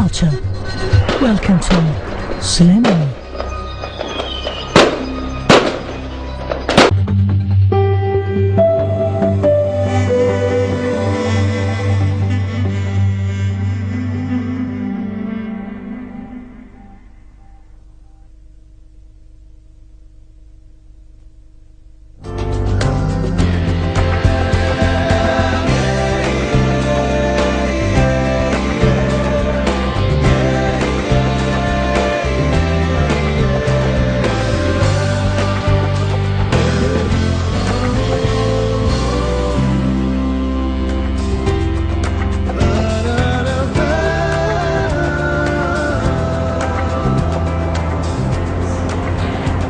culture. Welcome to Slemani.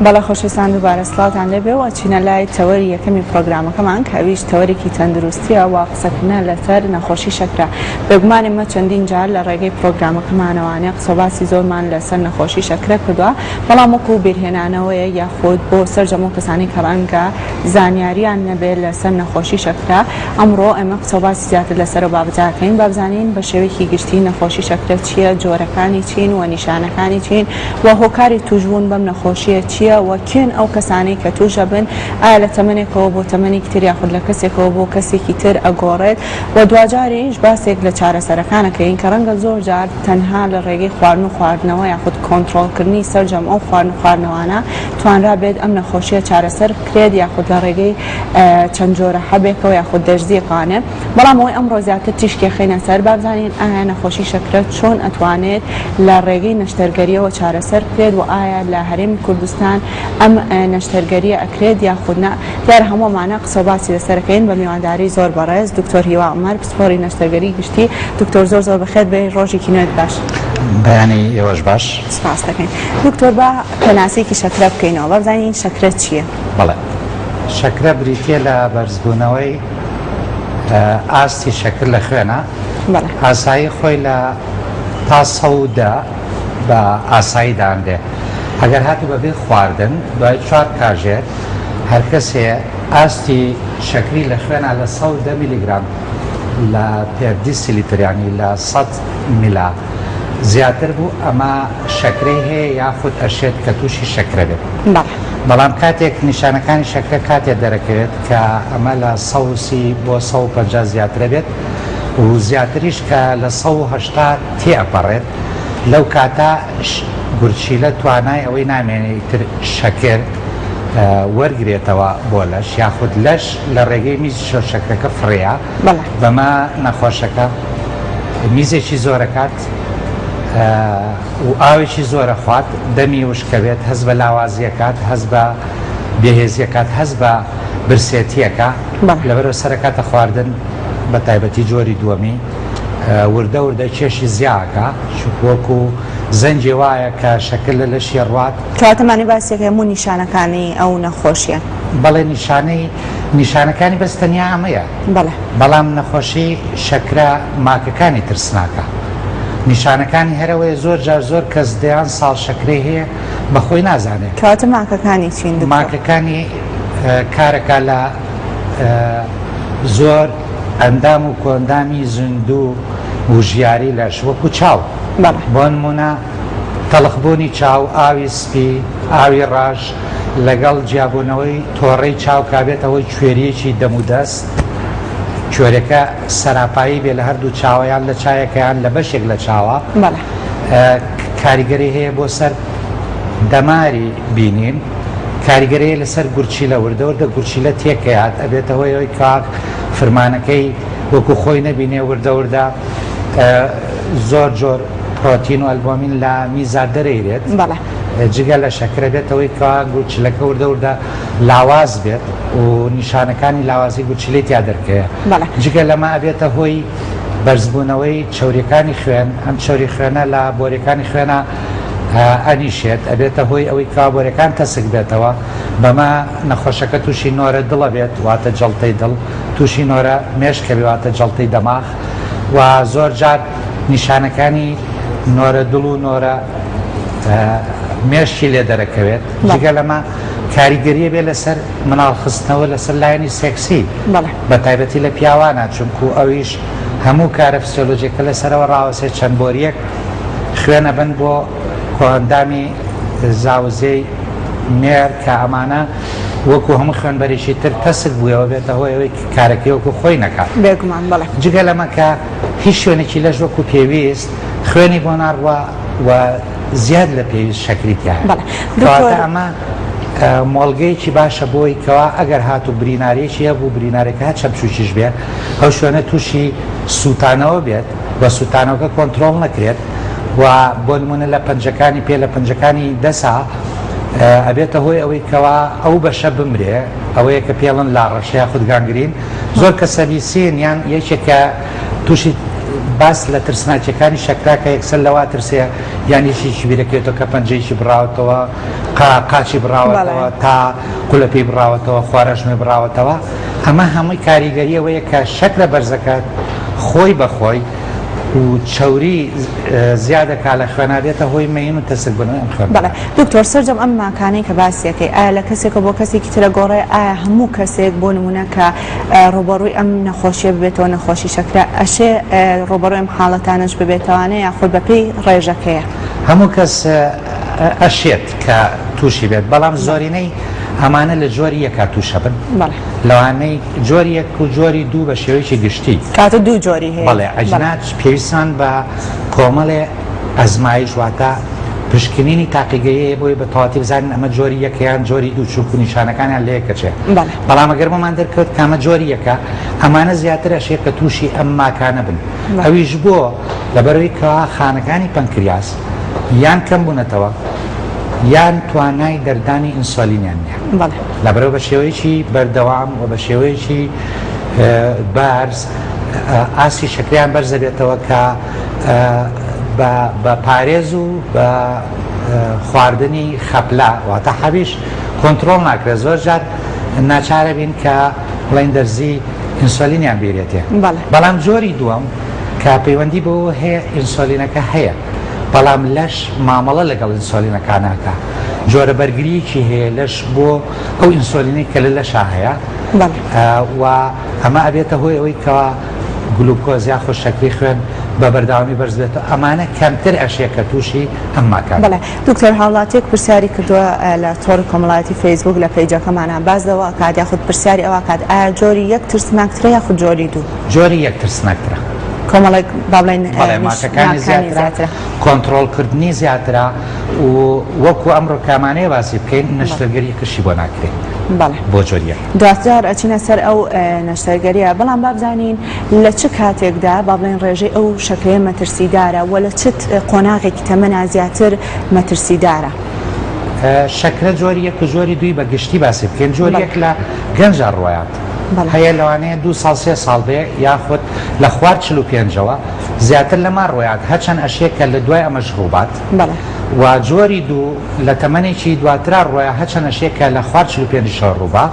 بەڵێ خۆشەویستان دووبارە سڵاوتان لێبێ و ئەچینە لای تەوەری یەکەمی پرۆگرامەکەمان کە ئەویش تەوەرێکی تەندروستیە و قسەکردنە لەسەر نەخۆشی شەکرە. بێگومان ئێمە چەندین جار لە ڕێگەی پرۆگرامەکەمانەوانێ قسەوباسی زۆرمان لەسەر نەخۆشی شەکرە کردووە، بەڵام وەکو بیرهێنانەوەیەک یاخود بۆ سەرجەم ئەو کەسانەی کە ڕەنگە زانیاریان نەبێت لەسەر نەخۆشی شەکرە ئەمڕۆ ئێمە قسەوباسی زیاتر لەسەر ئەو بابەتە ئەکەین با بزانین بە شێوەیەکی گشتی نەخۆشی شەکرە چییە، جۆرەکانی چین و نیشانەکانی چین و هۆکاری توشبوون بەم نەخۆشییە چییە و کێن ئەو کەسانەی کە توش ئەبن، ئایا لە تەمەنێکەوە بۆ تەمەنێکی تر یاخود لە کەسێکەوە بۆ کەسێکی تر ئەگۆڕێت و دواجاریش باسێک لە چارەسەرەکان ئەکەین کە ڕەنگە زۆر جار تەنها لە ڕێگەی خواردن و خواردنەوە یاخود کۆنتڕۆڵکردنی سەرجەم ئەو خواردن و خواردنەوانە توانرابێت ئەم نەخۆشییە چارەسەر بکرێت یاخود لە ڕێگەی چەند جۆرە حەبێکەوە یاخود دەرزییەکەوانێ. بەڵام ئەوەی ئەمڕۆ زیاتر تیشکی ئەخەینە سەر با بزانین ئایا نەخۆشی شەکرە چۆن ئەتوانێت لە ڕێگەی نەشتەرگەریەوە چارەسەر بکرێت و ئایا لە هەرێمی کوردستان ئەم نەشتەرگەریە ئەکرێت یاخود نا دیارە هەموو ئەمانە قسە و باسی لەسەر ئەکەین بە میوانداری زۆر بەڕێز دکتۆر هیوا عومەر پسپۆری نەشتەرگەری گشتی دکتۆر زۆر زۆر بەخێر بێی ڕۆژێکی نوێت باش. بەیانی ئێوەش باش. سپاست دەکەین دکتۆر با پێناسەیەکی شەکرە بکەینەوە با بزانین شەکرە چییە؟ بەڵێ شەکرە بریتیە لە بەرزبوونەوەی ئاستی شەکر لە خوێنە ئاسایی خۆی لە تا 110 بە ئاسایی دانرێ ئەگەر هاتوو بەبێ خواردن دوای چوار کاژێر هەرکەسێ ئاستی شەکری لە خوێنا لە 110 میلیگرام لە per deciliter ینی لە 100 میلا زیاتر بوو ئەمە شەکرەی هەیە یاخود ئەشێت کە تووشی شەکرە بێت. بەڵام کاتێک نیشانەکانی شەکرە کاتێ دەرەکەوێت کە ئەمە لە 130 بۆ 150 زیاترە بێت و زیاتریش کە لە 180 تێئەپەڕێت لەو کاتە گورچیلە توانای ئەوەی نامێنێ ئیتر شەکر وەرگرێتەوە بۆ لەش یاخود لەش لە ڕێگەی میزیشەوە شەکرەکە فڕێیە بەمە نەخۆشەکە میزێکی زۆرەکات و ئاوێکی زۆر ئەخوات، دەمی وشکەبێت، هەست بە لاوازی ئەکات، هەست بە بێهێزی ئەکات، هەست بە برسێتی ئەکا، لەبەرئەوە سەرەکاتە خواردن بە تایبەتی جۆری دووەمی وردە وردە کێشی زیا ئەکا، چونکو وەکو زەنگێ وایە کە شەکر لە لەشی ئەڕوات. کەواتە مانی باسێک هەموو نیشانەکانی ئەو نەخۆشیە. بەڵێ نیشانەی نیشانەکانی بەس تەنیا ئەمەیە. بەڵێ. بەڵام نەخۆشی شەکرە ماکەکانی ترسناکە. نیشانەکانی هەرەوەیە زۆر جار زۆر کەس دەیان ساڵ شەکرەی هەیە بە خۆی نازانێت. کەواتە ماکەکانی چین دکتۆر؟ ماکەکانی کارەکا لە زۆر ئەندام و کۆئەندامی زیندوو و ژیاری لەش وەکو چاو. بەڵێ. بۆنمونە تەڵخبوونی چاو، ئاوی سپی، ئاوی ڕەش، لەگەڵ جیابوونەوەی تۆڕەی چاو کە ئەبێتە هۆی کوێرییەکی دەم و دەست، کوێرەکە سەراپایی بێ لە هەردوو چاوە یان لە چاوێکە یان لە بەشێک لە چاوە، کاریگەری هەیە بۆ سەر دەماری بینین، کاریگەری هەیە لەسەر گورچیلە، وردە وردە گورچیلە تێکەیات ئەبێتە هۆی ئەوەی کە فرمانەکەی وەکو خۆی نەبینێ، وردە وردە زۆر جۆر پرۆتین و ئەلبۆمین لە میزا دەرەیرێت. جگە لە شەکرە بێتە هۆی کە گورچیلەکە وردە وردە لاواز بێت و نیشانەکانی لاوازی گورچیلەی تیا دەرکەوێت. جگە لەمە ئەبێتە هۆی بەرزبوونەوەی چەوریەکانی خوێن، ئەم چەوری خوێنە لە بۆریەکانی خوێنە ئەنیشێت، ئەبێتە هۆی ئەوەی کەوا بۆریەکان تەسک بێتەوە، بەمە نەخۆشەکە تووشی نۆرە دڵە بێت واتە جەڵتەی دڵ، تووشی نۆرە مێشکە بێ واتە جەڵتەی دەماغ و زۆر جار نیشانەکانی نۆرە دڵ و نۆرە مێشکی لێ دەرەکەوێت. جگە لەمە کاریگەریە بێ لەسەر مناڵ خستنەوە لەسەر لایەنی سێکسی بە تایبەتی لە پیاوانە چونکو ئەویش هەموو کارە فسیۆلۆجیەکە لەسەرەوە ڕاوەسێ چەند بۆریەک خوێن ئەبەن بۆ کۆئەندامی زاوزێی نێر کە ئەمانە وەکو هەموو خوێنبەرێکی تر تەسک بوویەوە بێتە هۆی ئەوەی کارەکەی وەکو خۆی نەکات. بێگومان بەڵێ. جگە لەمە کە هیچ شوێنێکی لەش وەکو پێویست خوێنی بۆ ناڕوا و زیاد لە پێویست شەکری تیایە. بەڵێ کەواتە دکتۆر. ئەمە مۆڵگەیەکی باشە بۆی کەوا ئەگەر هاتوو برینارێکی هەبوو برینارەکە هەرچەند بچووکیش بێ ئەو شوێنە تووشی سووتانەوە بێت و سووتانەوەکە کۆنترۆڵ نەکرێت و بۆ نموونە لە پەنجەکانی پێ لە پەنجەکانی دەسا ئەبێتە هۆی ئەوەی کەوا ئەو بەشە بمرێ ئەوەیە کە پێڵن لاڕەشە یاخود گانگرین زۆر کەسە بیسین یان یەکێک کە تووشی باس لە ترسناکیەکانی شەکرا کە یەکسەر لەوا ترسێ یان یەکێکی بیرەکەوێتەوە کە پەنجەیەکی بڕاوەتەوە قا قاچی بڕاوەتەوە تا قولەپێی بڕاوەتەوە خوارەژمێ بڕاوەتەوە ئەمە هەمووی کاریگەری ئەوەیە کە شەکرە بەرزەکە خۆی بە خۆی و چەوری زیادەکا لە خوێنا بێتە هۆی مەین و تەسک بوونەوەی ئەم خوێن. بەڵێ دکتۆر سەرجەم ئەم ماکانەی کە باسیەکەی ئایا لە کەسێکەوە بۆ کەسێکی ترە گۆڕێ ئایا هەموو کەسێک بۆ نمونە کە ڕوبەڕووی ئەم نەخۆشیە ببێتەوە نەخۆشی شەکرە ئەشێ ڕوبەڕووی ئەم حاڵەتانەش ببێتەوانێ یاخود بەپێی ڕێژەکەیە؟ هەموو کەس ئەشێت کە تووشی بێت بەڵام زۆرینەی ئەمانە لە جۆری یەکا تووشەبن لەوانەی جۆری یەک و جۆری دوو بە شێوەیەکی گشتی. کاتە دوو جۆری هەیە. بەڵێ ئەجنا پێویستمان بە کۆمەڵێ ئەزمایش واتە پشکنینی تاقیگەیی هەیە بۆی بە تەواتی بزانین ئەمە جۆری یەکە یان جۆری دوو چونکو نیشانەکانیان لە یەک ئەچێ. بەڵام ئەگەر بۆمان دەرکەوت کە ئەمە جۆری یەکە ئەمانە زیاتر ئەشێ کە تووشی ئەم ماکانە بن ئەویش بۆ لەبەرئەوەی کەوا خانەکانی پەنکریاس یان کەم بوونەتەوە یان توانای دەردانی ئینسۆلینیان نییە. لەبەرئەوە بە شێوەیەکی بەردەوام و بە شێوەیەکی بەرز ئاستی شەکریان بەرز دەبێتەوە کە بە پارێز و بە خواردنی خەپلە واتە حەبیش کۆنترۆڵ ناکرێت زۆر جار ناچارە بین کە بڵێن دەرزی ئینسۆلینیان بیرێتێ بەڵام جۆری دووەم کە پەیوەندی بەوە هەیە ئینسۆلینەکە هەیە بەڵام لەش مامەڵە لەگەڵ ئینسۆلینەکە ناکا جۆرە بەرگریەکی هەیە لەش بۆ ئەو ئینسۆلینەی کە لە لەشا هەیە و ئەمە ئەبێتە هۆی ئەوەی کەوا گلوکۆز یاخود شەکری خوێن بە بەردەوامی بەرز بێتەوە ئەمانە کەمتر ئەشێ کە تووشی ئەم ماکان بەڵێ دکتۆر هاوڵاتیەک پرسیاری کردووە لە تۆڕی کۆمەڵایەتی فەیسبوک لە پەیجەکەمانا باس لەوە ئەکات یاخود پرسیاری ئەوە ئەکات ئایا جۆری یەک ترسناکترە یاخود جۆری دوو؟ جۆری یەک ترسناکترە. کۆمەڵێک با بڵێین بەڵێ ماکەکانی زیاترە کۆنتڕۆڵکردنی زیاترە و وەکو ئەمڕۆ کامانەیە باسی بکەین نەشتەرگەری قشی بۆ ناکرێت بەڵێ بۆ جۆری یەک. دواتر ئەچینە سەر ئەو نەشتەرگەریە بەڵام با بزانین لە چ کاتێکدا با بڵێین ڕێژەی ئەو شەکرەیە مەترسیدارە و لە چ قۆناغێکی تەمەنا زیاتر مەترسیدارە؟ شەکرە جۆری یەک و جۆری دووی بە گشتی باسی بکەین جۆری یەک لە گەنجا ڕوایات هەیە لەوانەیە دوو ساڵ سێ ساڵ بێ یاخود لە خوار 45ەوە زیاتر لەما ڕۆیات هەرچەند ئەشێ کە لە دوای ئەمەش ڕووبات و جۆری دوو لە تەمەنێکی دواترا ڕۆیا هەرچەند ئەشێ کە لە خوار 45شەوە ڕووبا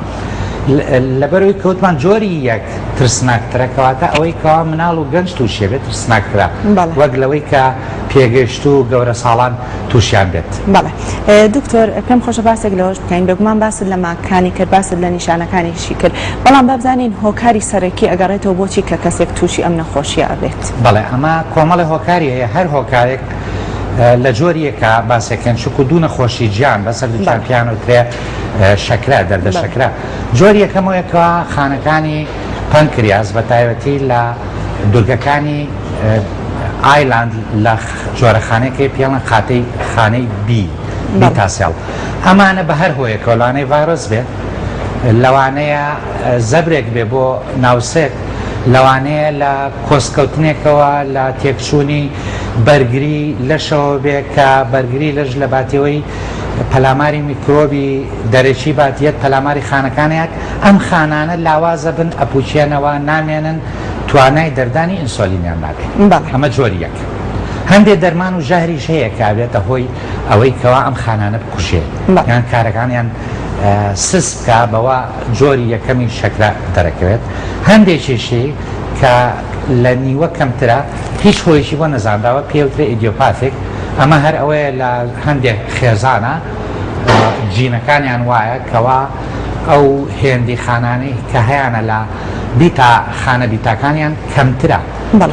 لەبەرەوەی کەوتمان جۆری یەک ترسناکترە کەواتە ئەوەی کەوا مناڵ و گەنج تووشێ بێت ترسناکترە وەک لەوەی کە پێگەشتوو و گەورە ساڵان تووشیان بێت. بەڵێ دکتۆر پێم خۆشە باسێک لەوەش بکەین بێگومان باست لە ماکانی کرد باست لە نیشانەکانیشی کرد بەڵام با بزانین هۆکاری سەرەکی ئەگەڕێتەوە بۆچی کە کەسێک تووشی ئەم نەخۆشیە ئەبێت؟ بەڵێ ئەمە کۆمەڵێ هۆکاری هەیە هەر هۆکارێک لە جۆری یەکە باسێکەن چونکو دوو نەخۆشی جیان بەسەر دووچار پیان وترێ شەکرە دەردە شەکرە جۆری یەکەمەوەیە کە خانەکانی پەنکریاس بە تایبەتی لە دورگەکانی ئایلاند لە جۆرە خانەیەک هەیە پێڵن خاتەی خانەی بی beta cell ئەمانە بە هەر هۆیەکەوە لەوانەیە ڤایرۆس بێت لەوانەیە زەبرێک بێ بۆ ناوسک لەوانەیە لە کۆسکەوتنێکەوە لە تێکچوونی بەرگری لەشەوە بێ کە بەرگری لەش لە باتیەوەی پەلاماری میکرۆبی دەرەکی بات یەت پەلاماری خانەکانیات ئەم خانانە لاوازە بن ئەپوچێنەوە نامێنن توانای دەردانی ئینسۆلینیان نابێ ئەمە جۆری یەک. هەندێ دەرمان و ژەهریش هەیە کە ئەبێتە هۆی ئەوەی کەوا ئەم خانانە بکوژێ یان کارەکانیان سست بکا بەوە جۆری یەکەمی شەکرە دەرەکەوێت. هەندێکیشی کە لە نیوە کەمترە هیچ هۆیەکی بۆ نەزانراوە پێوترێ idiopathic ئەمە هەر ئەوەیە لە هەندێک خێزانە جینەکانیان وایە کەوا ئەو هێندی خانانەی کە هەیانە لە بیتا خانە بیتاکانیان کەمترە.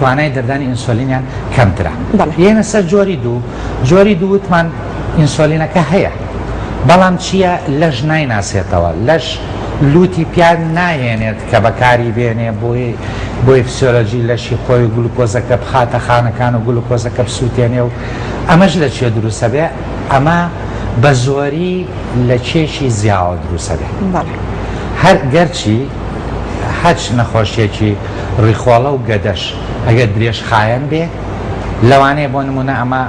توانای دەردانی ئینسۆلینیان کەمترە. یێنە سەر جۆری دوو، جۆری دوو وتمان ئینسۆلینەکە هەیە بەڵام چییە لەش نایناسێتەوە، لەش لوتی پیا ناهێنێت کە بەکاری بێنێ بۆی بۆی فسیۆلۆجی لەشی خۆی و گلوکۆزەکە بخاتە خانەکان و گلوکۆزەکە بسووتێنێ و ئەمەش لە چیە دروستە بێ ئەمە بە زۆری لە کێشی زیاوە دروستە بێ هەر گەرچی هەچ نەخۆشیەکی ڕیخۆڵە و گەدەش ئەگەر درێژخایەن بێ لەوانەیە بۆ نمونە ئەمە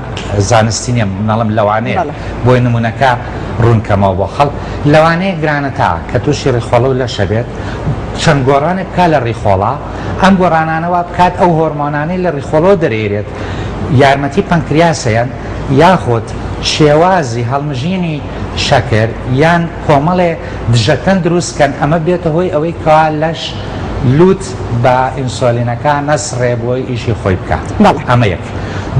زانستی نیە نەڵم لەوانەیە بۆی نمونەکە ڕوونکەمەوە بۆ خەڵک لەوانەیە گرانەتا کە تووشی ڕیخۆڵە و لەشە بێت چەند گۆڕانێک بکات لە ڕیخۆڵە ئەم گۆڕانانە وا بکات ئەو هۆرمۆنانەی لە ڕیخۆڵەوە دەرێرێت یارمەتی پەنکریاسەیەن یاخود شێوازی هەڵمژینی شەکر یان کۆمەڵێ دژەتەن دروست کەن ئەمە بێتە هۆی ئەوەی کەوا لەش لوت بە ئینسۆلینەکە نەسڕێ بۆی ئیشی خۆی بکا ئەمە یەک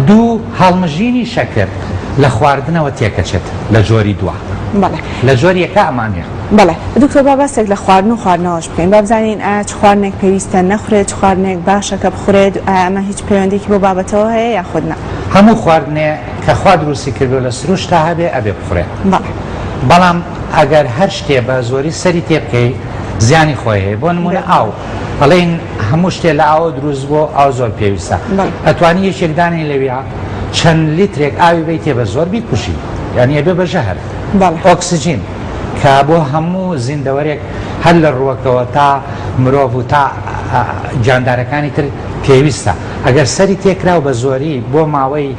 دوو هەڵمژینی شەکر لە خواردنەوە تێکەچێت لە جۆری دووە لە جۆری یەکە ئەمان نیە. بەڵێ دکتۆر با باسێک لە خواردن و خواردنەوەش بکەین با بزانین ئایا چ خواردنێک پێویستە نەخورێت چ خواردنێک باشە کە بخورێت ئایا ئەمە هیچ پەیوەندیەکی بەو بابەتەوە هەیە یاخود نا؟ هەموو خواردنێ کە خوا دروستی کردوە لە سروشتا هەبێ ئەبێ بخورێ بەڵام ئەگەر هەر شتێ بە زۆری سەری تێ بکەی زیانی خۆی هەیە بۆ نمونە ئاو ئەڵێن هەموو شتێ لە ئاوە دروست بۆ ئاو زۆر پێویستە ئەتوانی یەکێک دانێ لەویا چەند لیترێک ئاوی بەیتێ بە زۆر بیکوژی یانی ئەبێ بە ژەهر ئۆکسجین کە بۆ هەموو زیندەوەرێک هەر لە ڕووەکەوە تا مرۆڤ و تا گیاندارەکانی تر پێویستە ئەگەر سەری تێکرا و بە زۆری بۆ ماوەی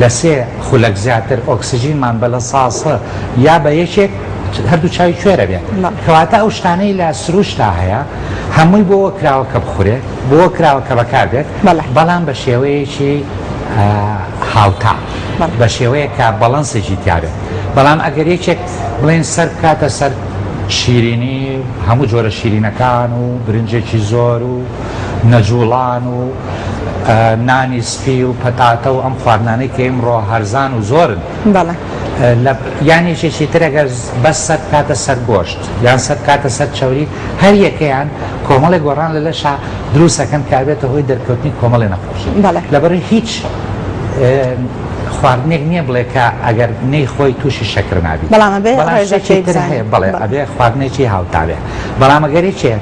لە سێ خولەک زیاتر ئۆکسجینمان بە لە ساسە یا بە یەکێک هەردوو چاوی کوێرە بێ کەواتە ئەو شتانەی لە سروشتا هەیە هەمووی بۆوە کراوە کە بخورێ بۆوە کراوە کە بەکار بێت بەڵام بە شێوەیەکی هاوتا بە شێوەیەک کە بەڵەنسێکی تیا بێت بەڵام ئەگەر یەکێک بڵێن سەر بکاتە سەر شیرینی هەموو جۆرە شیرینەکان و برنجێکی زۆر و نەجوڵان و نانی سپی و پەتاتە و ئەم خواردنانەی کە ئیمڕۆ هەرزان و زۆرن یان یەکێکی تر ئەگەر بەس سەر بکاتە سەر گۆشت یان سەر بکاتە سەر چەوری هەر یەکەیان کۆمەڵێک گۆڕان لە لەشا دروست ئەکەن کە ئەبێتە هۆی دەرکەوتنی کۆمەڵێ نەخۆشی لەبەر هیچ خواردنێک نییە بڵێ کە ئەگەر نەی خۆی تووشی شەکر نابی بەڵام ئەبێ ڕێژەکەی تر هەیە بەڵێ ئەبێ خواردنێکی هاوتا بێ بەڵام ئەگەر یەکێ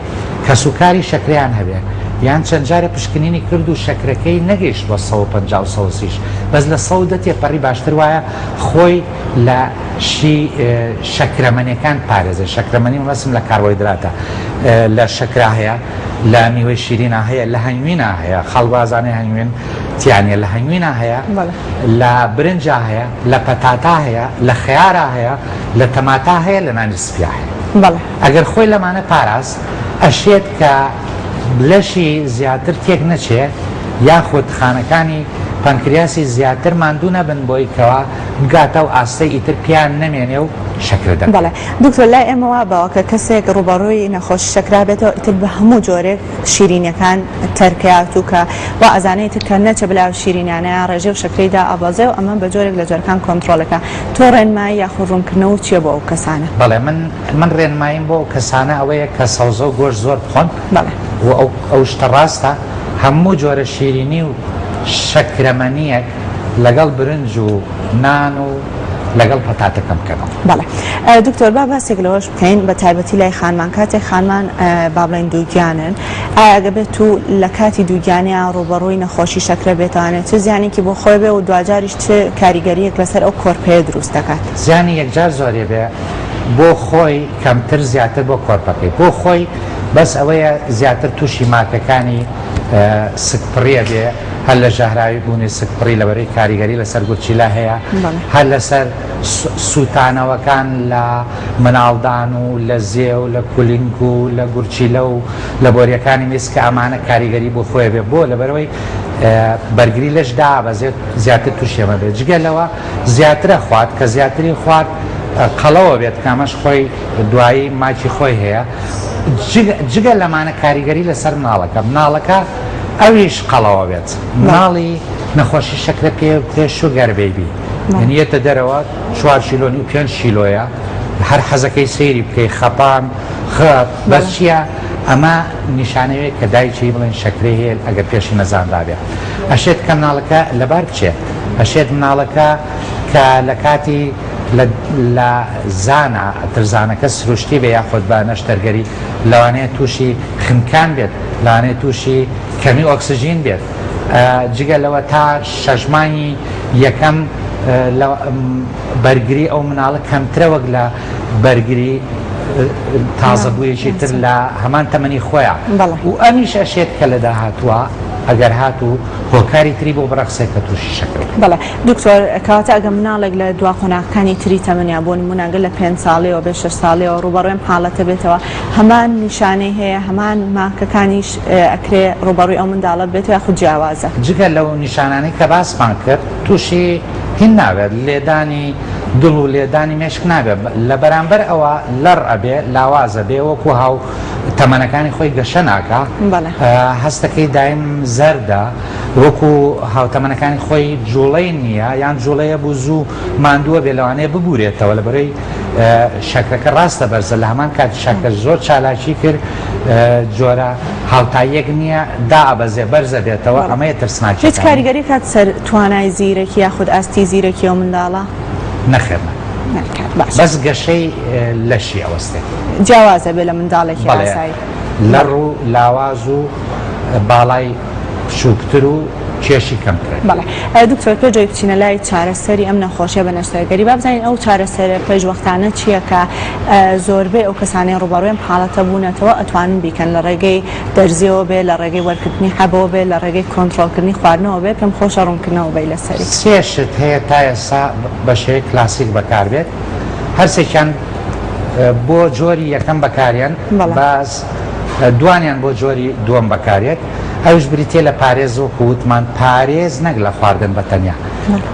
کەسوکاری شەکرەیان هەبێ یان چەند جارێ پشکنینی کرد و شەکرەکەی نەگەیشت بۆ 150 و 130 بەس لە 110 تێپەڕی باشتر وایە خۆی لە شی شەکرەمەنیەکان پارێزێ شەکرەمەنی مەبەستم لە کاربۆهیدراتە لە شەکرا هەیە لە میوەی شیرینا هەیە لە هەنگوینا هەیە خەڵک وازانێ هەنگوین تیانە لە هەنگوینا هەیە لە برنجا هەیە لە پەتاتا هەیە لە خەیارا هەیە لە تەماتا هەیە لە نانی سپیا هەیە ئەگەر خۆی لەمانە پاراست ئەشێت کە لەشی زیاتر تێک نەچێ یاخود خانەکانی پەنکریاسی زیاتر ماندوو نەبن بۆی کەوا بگاتە ئەو ئاستەی ئیتر پێیان نەمێنێ و شەکرە دەرکەوێ. بەڵێ دکتۆر لای ئێمە وا باوە کە کەسێک ڕووبەڕووی نەخۆشی شەکرە بێتەوە ئیتر بە هەموو جۆرێک شیرینیەکان تەرکەیات و کە وا ئەزانێ ئیتر کە نەچێ بەلای ئەو شیرینیانەیا ڕێژەی و شەکرەی دائەبەزێ و ئەمە بە جۆرێک لە جۆرەکان کۆنتڕۆڵەکا تۆ ڕێنمایی یاخود ڕوونکردنەوەو چیە بۆ ئەو کەسانە؟ بەڵێ من من ڕێنماییم بۆ ئەو کەسانە ئەوەیە کە سەوزە و گۆشت زۆر بخۆن بەڵێ. و ئەو ئەو شتە ڕاستە هەموو جۆرە شیرینی و شەکرەمەنیەک لەگەڵ برنج و نان و لەگەڵ پەتاتە کەم بکەنەوە. بەڵێ دکتۆر با باسێک لەوەش بکەین بە تایبەتی لای خانمان کاتێک خانمان با بڵێین دووگیانن ئایا ئەگە بێت و لە کاتی دووگیانیان ڕووبەڕووی نەخۆشی شەکرە بێتوانێت چ زیانێکی بۆ خۆی بێ و دواجاریش چ کاریگەریەک لەسەر ئەو کۆرپەیە دروست دەکات؟ زیانی یەکجار زۆری بێ بۆ خۆی کەمتر زیاتر بۆ کۆرپەکەی بۆ خۆی بەس ئەوەیە زیاتر تووشی ماکەکانی سکپڕیە بێ هەر لە ژەهراوی بوونی سکپڕی لەبەرەی کاریگەری لەسەر گورچیلە هەیە، هەر لەسەر سووتانەوەکان لە مناڵدان و لە زێ و لە کولینگ و لە گورچیلە و لە بۆریەکانی میز کە ئەمانە کاریگەری بۆ خۆی بێ بۆ لەبەرەوەی بەرگری لەش دابەزێت زیاتر تووشی ئەمە بێت جگە لەوە زیاترە خوارد کە زیاتری خوارد قەڵەوە بێت کامەش خۆی دوایی ماکی خۆی هەیە جگە لەمانە کاریگەری لەسەر مناڵەکە مناڵەکە ئەویش قەڵەوە بێت مناڵی نەخۆشی شەکرە پێ پێ sugar baby یعنی یەتە دەرەوە چوار کیلۆ و پێنج کیلۆیە هەر حەزەکەی سەیری بکەی خەپان خەپ بەس چییە؟ ئەمە نیشانەیە کە دایکی بڵێن شەکرەی هەیە ئەگەر پێشی نەزانرابێ. ئەشێت کە مناڵەکە لەبار بچێ. ئەشێت مناڵەکە کە لە کاتی لە لە زانا ترزانەکە سروشتی بێ یاخود بە نەشتەرگەری لەوانەیە تووشی خنکان بێت، لەوانەیە تووشی کەمی ئۆکسجین بێت. جگە لەوە تا شەش مانگی یەکەم لە بەرگری ئەو مناڵە کەمترە وەک لە بەرگری تازەبوویەکی تر لە هەمان تەمەنی خۆیان و ئەمیش ئەشێت کە لە داهاتووە ئەگەر هاتوو هۆکاری تری بۆ بڕەخسێت کە تووشی شەکرە بێت. بەڵێ دکتۆر کەواتە ئەگەر مناڵێک لە دوا قۆناغەکانی تری تەمەنیا بۆ نموونە گەر لە پێنج ساڵیەوە بێ شەش ساڵیەوە ڕووبەڕووی ئەم حاڵەتە بێتەوە هەمان نیشانەی هەیە هەمان ماکەکانیش ئەکرێ ڕووبەڕووی ئەو منداڵە بێتەوە یاخود جیاوازە؟ جگە لەو نیشانانەی کە باسمان کرد تووشی هین نابێت لێدانی دڵ و لێدانی مێشک نابێت لە بەرامبەر ئەوە لەڕ ئەبێ لاواز ئەبێ وەکو هاو تەمەنەکانی خۆی گەشە ناکا هەستەکەی دایم زەردە وەکو هاوتەمەنەکانی خۆی جوڵەی نییە یان جوڵەیە بوو زوو ماندووە بێ لەوانەیە ببورێتەوە لە بەرەی شەکرەکە ڕاستە بەرزە لە هەمان کات شەکر زۆر چالاکی کرد جۆرە هاوتاییەک نییە دائەبەزێ بەرزە بێتەوە ئەمەیە ترسناکیەکانی. هیچ کاریگەری کات سەر توانای زیرەکی یاخود ئاستی زیرەکی ئەو منداڵە؟ نەخێر نا. ناکات باشە. بەس گەشەی لەشی ئەوەستێت. جیاوازە بێ لە منداڵێکی ئاسایی. بەڵێ لەڕ و لاواز و باڵای بچووکتر و کێشی کەمترە. بەڵێ دکتۆر پێش ئەوەی بچینە لای چارەسەری ئەم نەخۆشیە بە نەشتەرگەری با بزانین ئەو چارەسەرە پێشوەختانە چییە کە زۆربەی ئەو کەسانەی ڕووبەڕووی ئەم حاڵەتە بوونەتەوە ئەتوانن بیکەن لە ڕێگەی دەرزیەوە بێ لە ڕێگەی وەرگرتنی حەبەوە بێ لە ڕێگەی کۆنترۆڵکردنی خواردنەوە بێ پێم خۆشە ڕوونکردنەوە بەی لەسەری. سێ شت هەیە تا ئێستا بە شێوەی کلاسیک بەکاربێت هەرسێکیان بۆ جۆری یەکەم بەکاریەن بەس دوانیان بۆ جۆری دووەم بەکارێت ئەویش بریتیە لە پارێز وەکو وتمان پارێز نەک لە خواردن بە تەنیا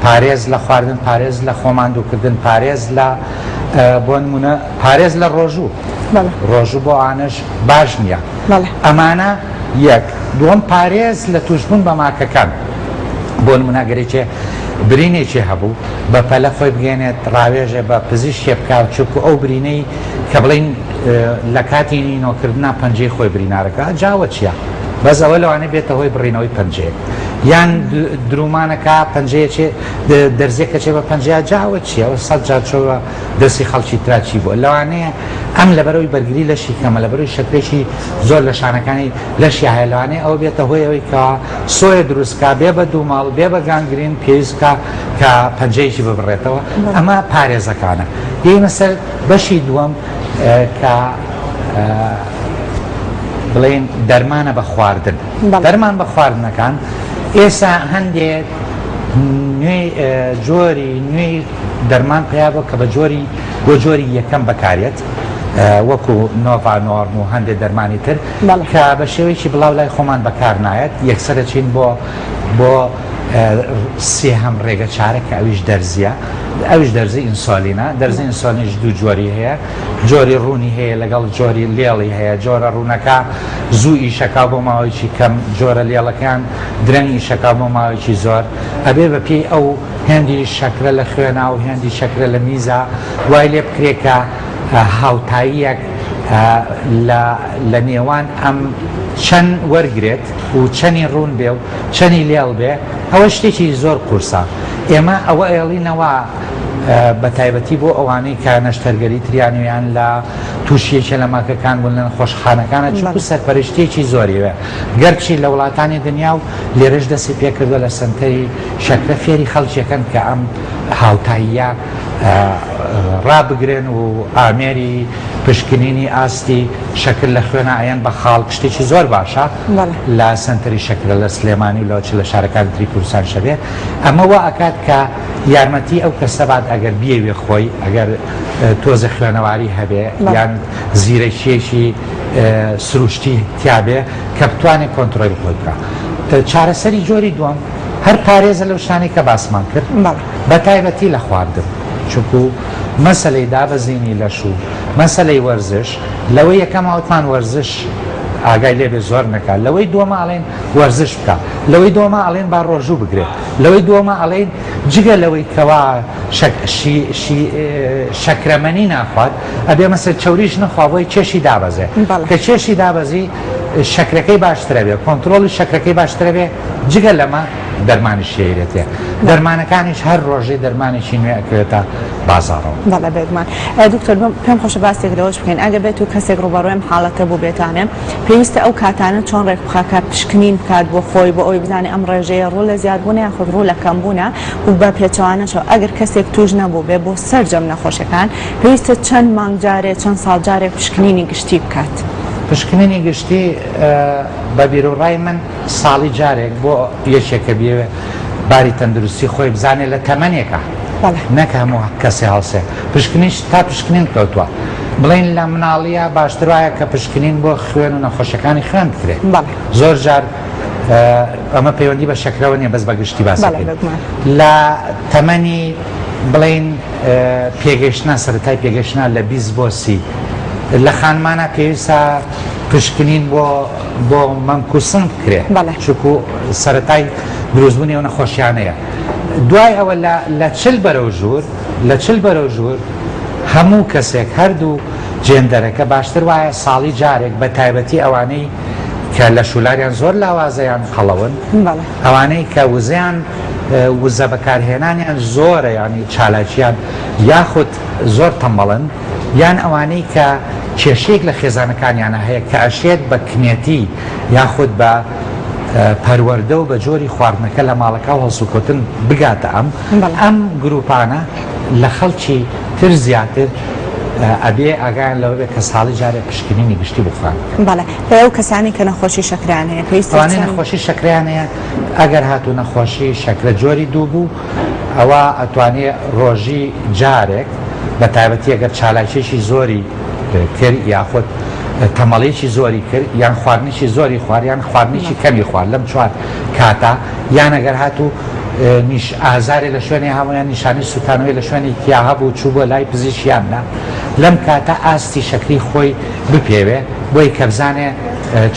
پارێز لە خواردن پارێز لە خۆماندووکردن پارێز لە بۆ نمونە پارێز لە ڕۆژوو ڕۆژوو بۆ ئانەش باش نییە ئەمانە یەک دووەم پارێز لە توشبوون بە ماکەکان بۆ نمونە گەرێکێ برینێکی هەبوو بە پەلە خۆی بگەێنێت ڕاوێژێ بە پزیشکێ بکات چونکو ئەو برینەی کە بڵین لە کاتی نینۆکردنا پەنجەی خۆی برینارەکە جاوە چییە بەس ئەوە لەوانەیە بێتە هۆی بڕینەوەی پەنجەیەک یان درومانەکە پەنجەیەکێ دەرزیەکە چێ بە پەنجەیە جاوە چییە ئەوە سەد جار چۆوە دەستی خەڵکی ترا چی بووە لەوانەیە ئەم لەبەرەوەی بەرگری لەشی کەمە لەبەرەوەی شەکرێکی زۆر لە شانەکانی لەشی هەیە لەوانەیە ئەوە بێتە هۆی ئەوەی کە سۆیە دروست کا بێ بە دووماڵ بێ بە گانگرین پێویست کا کە پەنجەیەکی ببڕێتەوە ئەمە پارێزەکانە دێینە سەر بەشی دووەم کە بڵێن دەرمانە بە خواردن دەرمان بە خواردنەکان ئێسا هەندێک نوێی جۆری نوێی دەرمان پیا بۆ کە بە جۆری بۆ جۆری یەکەم بەکارێت وەکو نۆڤانۆرم و هەندێک دەرمانی تر کە بە شێوەیەکی بڵاو لای خۆمان بەکار نایەت یەکسەرە چین بۆ بۆ سێهەم ڕێگە چارە کە ئەویش دەرزیە ئەویش دەرزی ئینسۆلینە، دەرزی ئینسۆلینیش دوو جۆری هەیە، جۆری ڕوونی هەیە لەگەڵ جۆری لێڵی هەیە، جۆرە ڕوونەکە زوو ئیشەکا بۆ ماوەیەکی کەم، جۆرە لێڵەکەیان درەنگ ئیشەکا بۆ ماوەیەکی زۆر، ئەبێ بە پێی ئەو هێندی شەکرە لە خوێنا و هێندی شەکرە لە میزا وای لێ بکرێ کە هاوتاییەک لە لە نێوان ئەم چەند وەرگرێت و چەنی ڕوون بێ و چەنی لێڵ بێ ئەوە شتێکی زۆر قورسە ئێمە ئەوە ئێڵینەوە بە تایبەتی بۆ ئەوانەی کە نەشتەرگەری تریان و یان لە تووشی یەکێ لە ماکەکان بوون لە نەخۆشخانەکانە چونکو سەرپەرشتیەکی زۆریوێ گەرچی لە وڵاتانی دنیا و لێرەش دەستی پێکردوە لە سەنتەری شەکرە فێری خەڵکیەکەن کە ئەم هاوتاییە ڕابگرن و ئامێری پشکنینی ئاستی شەکر لە خوێنا ئەیەن بە خاڵ شتێکی زۆر باشە لە سەنتەری شەکرە لە سلێمانی و لە چ لە شارەکانی تری کوردستان شەبێ ئەمە وا ئەکات کە یارمەتی ئەو کەسە بات ئەگەر بیەوێ خۆی ئەگەر تۆزە خوێنەواری هەبێ یان زیرەکیەکی سروشتی تیابێ کە بتوانێت کۆنترۆلی خۆی بکە چارەسەری جۆری دووەم هەر پارێزە لەو شتانەی کە باسمان کرد بە تایبەتی لە خواردن چونکو مەسەلەی دابەزینی لەش و مەسەلەی وەرزش لەوەی یەکەم وتمان وەرزش ئاگای لێ بێ زۆر نەکا. لەوەی دووەمە ئەڵێن وەرزش بکا. لەوەی دووەمە ئەڵێن با ڕۆژوو بگرێ. لەوەی دووەمە ئەڵێن جگە لەوەی کەوا شەکرەمەنی ناخوات ئەبێ مەسەل چەوریش نەخوا بۆی کێشی دابەزێ. کە کێشی دابەزی شەکرەکەی باشترە بێ، کۆنترۆڵی شەکرەکەی باشترە بێ، جگە لەمە دەرمانیش شێیرێتێ. دەرمانەکانیش هەر ڕۆژەی دەرمانێکی نوێ ئەکەوێتە بازاڕەوە. بەڵێ بێگومان. دکتۆر پێم خۆشە باسێک لەوەش بکەین ئەگەر بێت و کەسێک ڕووبەڕووی ئەم حاڵەتە بووبێتانێ پێویستە ئەو کاتانە چۆن ڕێک بخا کە پشکنین بکات بۆ خۆی بۆ ئەوەی بزانێ ئەم ڕێژەیە ڕوو لە زیادبوونە یاخود ڕوو لە کەمبوونە و بە پێچەوانەشەوە ئەگەر کەسێک تووش نەبووبێ بۆ سەرجەم نەخۆشیەکان پێویستە چەند مانگ جارێ چەند ساڵ جارێک پشکنینی گشتی بکات؟ پشکنینی گشتی بە بیروڕای من ساڵی جارێک بۆ یەکێک کە بیەوێ باری تەندروستی خۆی بزانێ لە تەمەنێکا نەک هەموو کەسێ هەڵسێ پشکنیش تا پشکنین کەوتووە بڵێین لە مناڵیە باشتر وایە کە پشکنین بۆ خوێن و نەخۆشیەکانی خوێن بکرێ زۆر جار ئەمە پەیوەندی بە شەکرەوە نیە بەس بە گشتی باس لە تەمەنی بڵێین پێگەشتنا سەرەتای پێگەشتنا لە 20 بۆ 30 لە خانمانە پێویستە پشکنین بۆ بۆ مەمک و سنگ بکرێ چونکو سەرەتای دروستبوونی ئەو نەخۆشیانەیە دوای ئەوە لە لە چل بەرەو ژوور لە چل بەرەو ژوور هەموو کەسێک هەردوو جێندەرەکە باشتر وایە ساڵی جارێک بە تایبەتی ئەوانەی کە لە شولاریان زۆر لاوازە یان قەڵەون ئەوانەی کە وزەیان وزە بەکارهێنانیان زۆرە یانی چالاکیان یاخود زۆر تەمبەڵن یان ئەوانەی کە کێشەیەک لە خێزانەکانیانا هەیە کە ئەشێت بە کنێتی یاخود بە پەروەردە و بە جۆری خواردنەکە لە ماڵەکە و هەڵسوکەوتن بگاتە ئەم ئەم گروپانە لە خەڵکی تر زیاتر ئەبێ ئاگایان لەوە بێت کە ساڵی جارێ پشکنینی گشتی بۆ خۆیان بکەن. بەڵێ ئەو کەسانەی کە نەخۆشی شەکرەیان هەیە پێویستە ئەوانەی نەخۆشی شەکرەیان هەیە ئەگەر هاتوو نەخۆشی شەکرە جۆری دوو بوو ئەوا ئەتوانێ ڕۆژی جارێک بە تایبەتی ئەگەر چالاکیەکی زۆری کرد یاخود تەمەڵیەکی زۆری کرد یان خواردنێکی زۆری خوارد یان خواردنێکی کەمی خوارد لەم چوار کاتە یان ئەگەر هاتوو نیش ئازارێ لە شوێنێ هەبوو یان نیشانەی سووتانەوەی لە شوێنێکیا هەبوو چوو بۆ لای پزیشک یان نا لەم کاتە ئاستی شەکری خۆی بپێوێ بۆی کە بزانێ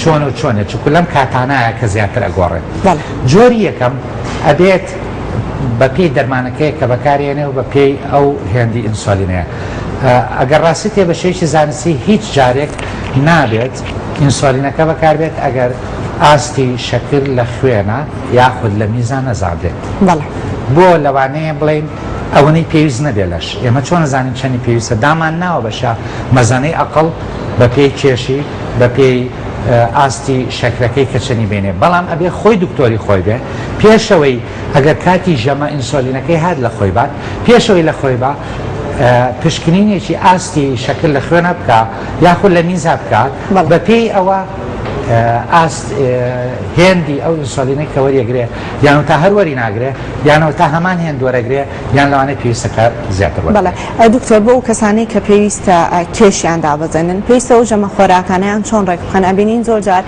چۆن و چۆنێ چونکو لەم کاتانایە کە زیاتر ئەگۆڕێت جۆری یەکەم ئەبێت بە پێی دەرمانەکەیە کە بەکارێنێ و بە پێی ئەو هێندی ئینسۆلینەیە. ئەگەر ڕاستی تێ بە شێوەیەکی زانستی هیچ جارێک نابێت ئینسۆلینەکە بەکاربێت ئەگەر ئاستی شەکر لە خوێنە یاخود لە میزا نەزانرێت. بەڵێ. بۆ لەوانەیە بڵێین ئەوەنەی پێویست نەبێت لەش. ئێمە چۆن ئەزانین چەنی پێویستە؟ دامان ناوە بە شا مەزەنەی ئەقڵ بە پێی کێشی بە پێی ئاستی شەکرەکەی کە چەنی بێنێ بەڵام ئەبێ خۆی دکتۆری خۆی بێ پێشەوەی ئەگەر کاتی ژەمە ئینسۆلینەکەی هات لە خۆی بات پێشەوەی لە خۆی با پشکنینێکی ئاستی شەکر لە خوێنە بکا یاخود لە میزا بکات بە پێی ئەوە ئاست هێندی ئەو ئینسۆلینەی کە وەریەگرێ یان تا هەر وەری ناگرێ یانەوە تا هەمان هێند وەرەگرێ یان لەوانەیە پێویستەکە زیاتر وەرگرێت. بەڵێ دکتۆر بۆ ئەو کەسانەی کە پێویستە کێشیان دابەزێنن پێویستە ئەو ژەمە خۆراکانەیان چۆن ڕێک بخەن ئەبینین زۆر جار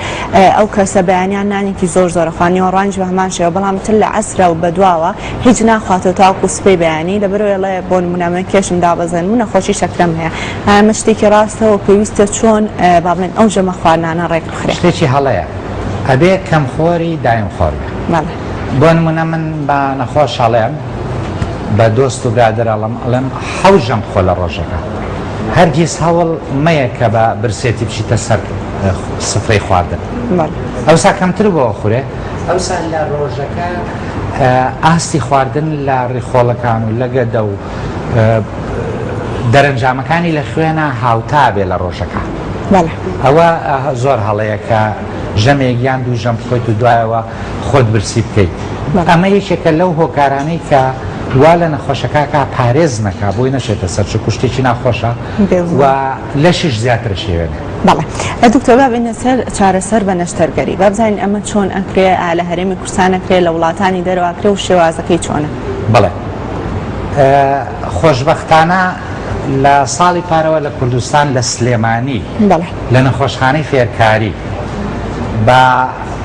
ئەو کەسە بەیانیان نانێکی زۆر زۆر ئەخوا نیوەڕوانیش بە هەمان شێوە بەڵام تر لە عەسرە و بەدواوە هیچ ناخواتەوە تاوەکو سبەی بەیانی لەبەرئەوەی ئەڵێ بۆ نمونە من کێشم دابەزێنم و نەخۆشی شەکرەم هەیە ئایا ئەمە شتێکی ڕاستە و پێویستە چۆن با بڵێن ئەو ژەمە خواردنانە ڕێک بخرێ؟ شتێکی هەڵەیە ئەبێ کەمخۆری دایم خۆر بێ. بەڵێ. بۆ نمونە من بە نەخۆش ئەڵێم بە دۆست و برادەر ئەڵێم ئەڵێم حەو ژەم بخۆ لە ڕۆژەکە هەرگیز هەوڵ مەیە کە بە برسێتی بچیتە سەر سفرەی خواردن ئەوسا کەمتر بۆ خورێ ئەوسا لە ڕۆژەکە ئاستی خواردن لە ڕیخۆڵەکان و لە گەدە و دەرەنجامەکانی لە خوێنە هاوتا بێ لە ڕۆژەکە ئەوە زۆر هەڵەیە کە ژەمێک یان دوو ژەم بخۆیت و دوایەوە خۆت برسی بکەیت ئەمە یەکێکە لەو هۆکارانەی کە وا لە نەخۆشەکە کا پارێز نەکا بۆی نەچێتە سەر چونکو شتێکی ناخۆشە و لەشیش زیاتر شێوێنێ. بەڵێ دکتۆر با بێینە سەر چارەسەر بە نەشتەرگەری با بزانین ئەمە چۆن ئەکرێ ئا لە هەرێمی کوردستان ئەکرێ لە وڵاتانی دەرەوە ئەکرێ و شێوازەکەی چۆنە؟ بەڵێ خۆشبەختانە لە ساڵی پارەوە لە کوردستان لە سلێمانی لە نەخۆشخانەی فێرکاری بە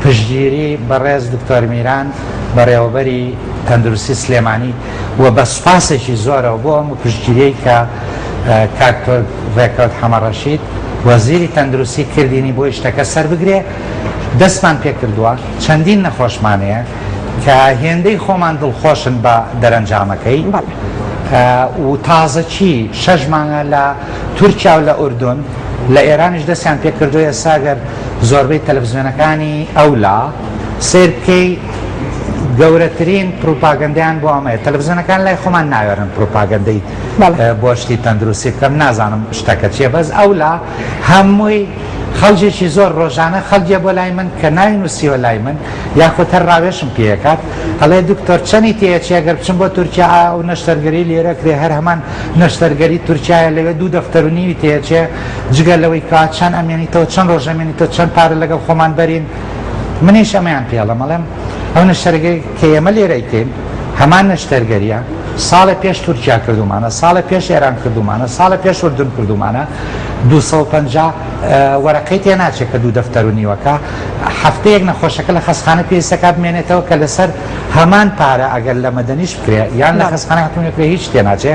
پشتگیری بەڕێز دکتۆر میران بەڕێوەبەری تەندروستی سلێمانی و بە سوپاسێکی زۆرەوە بۆ ئەم پشتگیریەی کە کاک ڕێکەوت حەمەڕەشید. وەزیری تەندروستی کردینی بۆی شتەکە سەر بگرێ دەستمان پێکردووە چەندین نەخۆشمان هەیە کە هێندەی خۆمان دڵخۆشن بە دەرەنجامەکەی و تازەکی شەش مانگە لە تورکیا و لە ئوردن لە ئێرانیش دەستیان پێکردووە ئێستا گەر زۆربەی تەلەفزیۆنەکانی ئەولا سەیر بکەی گەورەترین پروپاگەندەیان بۆ ئەمەیە تەلەفزیۆنەکان لای خۆمان ناوێرن پروپاگەندەی بۆ شتی تەندروستی بکەم نازانم شتەکە چیە بەس ئەولا هەمووی خەڵکێکی زۆر ڕۆژانە خەڵکیە بۆ لای من کە ناوی نووسیوە لای من یاخود هەر ڕاوێشم پێکات ئەڵێ دکتۆر چەنی تێچێ گەر بچم بۆ تورکیا ئایا ئەو نەشتەرگەری لێرە کرێ هەر هەمان نەشتەرگەری تورکیایە لەوێ دوو دەفتەر و نیوی تێچێ جگە لەوەی کە چەند ئەمێنیتەوە چەند ڕۆژ ئەمێنیتەوە چەند پارە لەگەڵ خۆمان بەرین منیش ئەمەیان پێڵم ئەڵێم ئەو نەشتەرگەری کە ئێمە لێرە ئەیکەین هەمان نەشتەرگەریە ساڵێ پێش تورکیا کردومانە ساڵێ پێش ئێران کردومانە ساڵێ پێش ئوردن کردومانە 250 وەرەقەی تێ ناچێت کە دوو دەفتەر و نیوەکە هەفتەیەک نەخۆشەکە لە خەستخانە پێویستەکە بمێنێتەوە کە لەسەر هەمان پارە ئەگەر لە مەدەنیش بکرێ یان لە خەستخانە حکومی بکرێ هیچ تێ ناچێ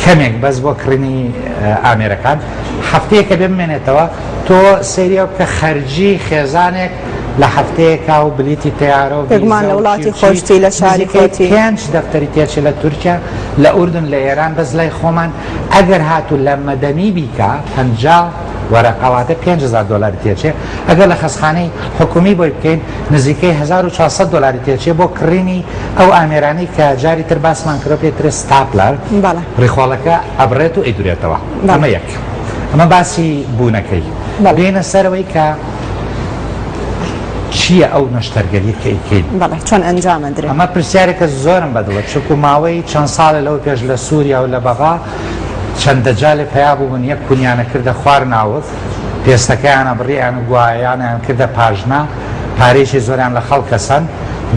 کەمێک بەس بۆ کڕینی ئامێرەکان هەفتەیەکە بێ بمێنێتەوە تۆ سەیری ئەو بکە خەرجی خێزانێک لە هەفتەیەکا و بلیتی تەیارە و بێگومان ڤیزە لە و چی وڵاتی و چی خۆشتی لە شاری نزیکەی خۆتی. پێنج دەفتەری تێچێ لە تورکیا لە ئوردن لە ئێران بەس لای خۆمان ئەگەر هاتوو لە مەدەنی بیکا 50 وەرەقە واتە 5000 دۆلاری تێچێ ئەگەر لە خەستخانەی حکومی بۆی بکەین نزیکەی 1400 دۆلاری تێچێ بۆ کڕینی ئەو ئامێرانەی کە جاری تر باسمان کردوە پێی ترێ stapler بەڵێ. ڕیخۆڵەکە ئەبڕێت و ئەیدورێتەوە بەڵێ. ئەمە یەک ئەمە باسی بوونەکەی بێینە سەرەوەی کە چییە ئەو نەشتەرگەریە کە ئەیکەین؟ بەڵێ چۆن ئەنجام ئەدرێ؟ ئەمە پرسیارێکە زۆرم بەدڵە چونکو ماوەی چەند ساڵێ لەوە پێش لە سووریا و لە بەغا چەند دەجالێ پەیا بووبوون یەک کونیانە کردە خوار ناوک پێستەکەیانە بڕیان و گوایانیان کردە پاژنە پارەیەکی زۆریان لە خەڵکە سەند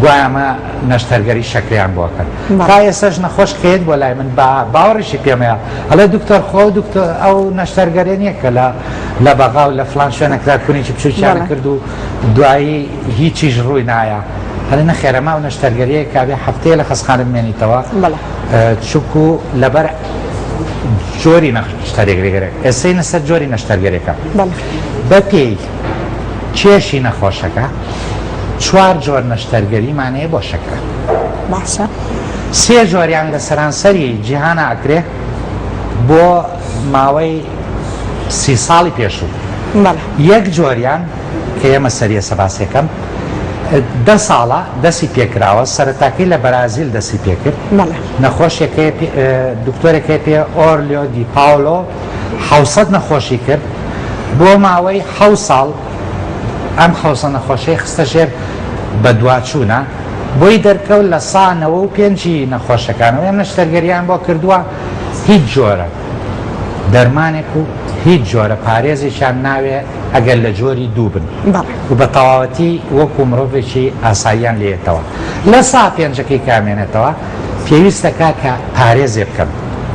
گوایە ئەمە نەشتەرگەری شەکریان بۆ ئەکەن تا ئێستاش نەخۆش کە یەت بۆ لای من با باوەڕیشی پێمەیە ئەڵێ دکتۆر خۆ ئەو دکتۆر ئەو نەشتەرگەرێ نییە کە لە لە بەغا و لە فلان شوێنە کرا کونێکی بچووکیان کرد و دوایی هیچیش ڕووی نایە ئەڵێ نەخێر ئەمە ئەو نەشتەرگەریە کە ئەبێ هەفتەیە لە خەستخانە بمێنیتەوە چونکو لەبەر جۆری نەشتەرگەریەکە ئێستەینە سەر جۆری نەشتەرگەریەکە بەپێی کێشی نەخۆشەکە چوار جۆر نەشتەرگەریمان هەیە بۆ شەکرە. باشە. سێ جۆریان لە سەرانسەری جیهانا ئەکرێ بۆ ماوەی سی ساڵی پێشوو. بەڵێ. یەک جۆریان کە ئێمە سەریەسە باسێکەم دە ساڵە دەسی پێکراوە سەرەتاکەی لە بەرازیل دەسی پێکرد. بەڵێ. نەخۆشێک هەیە دکتۆرێک هەیە پێ ئۆرلیۆ دی پاولۆ 700 نەخۆشی کرد بۆ ماوەی حەوت ساڵ ئەم خەوسە نەخۆشەی خستە ژێر بەدواچوونە، بۆی دەرکەوت لە سا 95 ی نەخۆشەکانەوە ئەم نەشتەرگەریان بۆ کردووە هیچ جۆرە دەرمانێک و هیچ جۆرە پارێزێکیان ناوێ ئەگەر لە جۆری دوو بن و بە تەواوەتی وەکو مرۆڤێکی ئاساییان لێیەتەوە لە سا پێنجەکەی کە ئەمێنێتەوە پێویست دەکات کە پارێزێ بکەن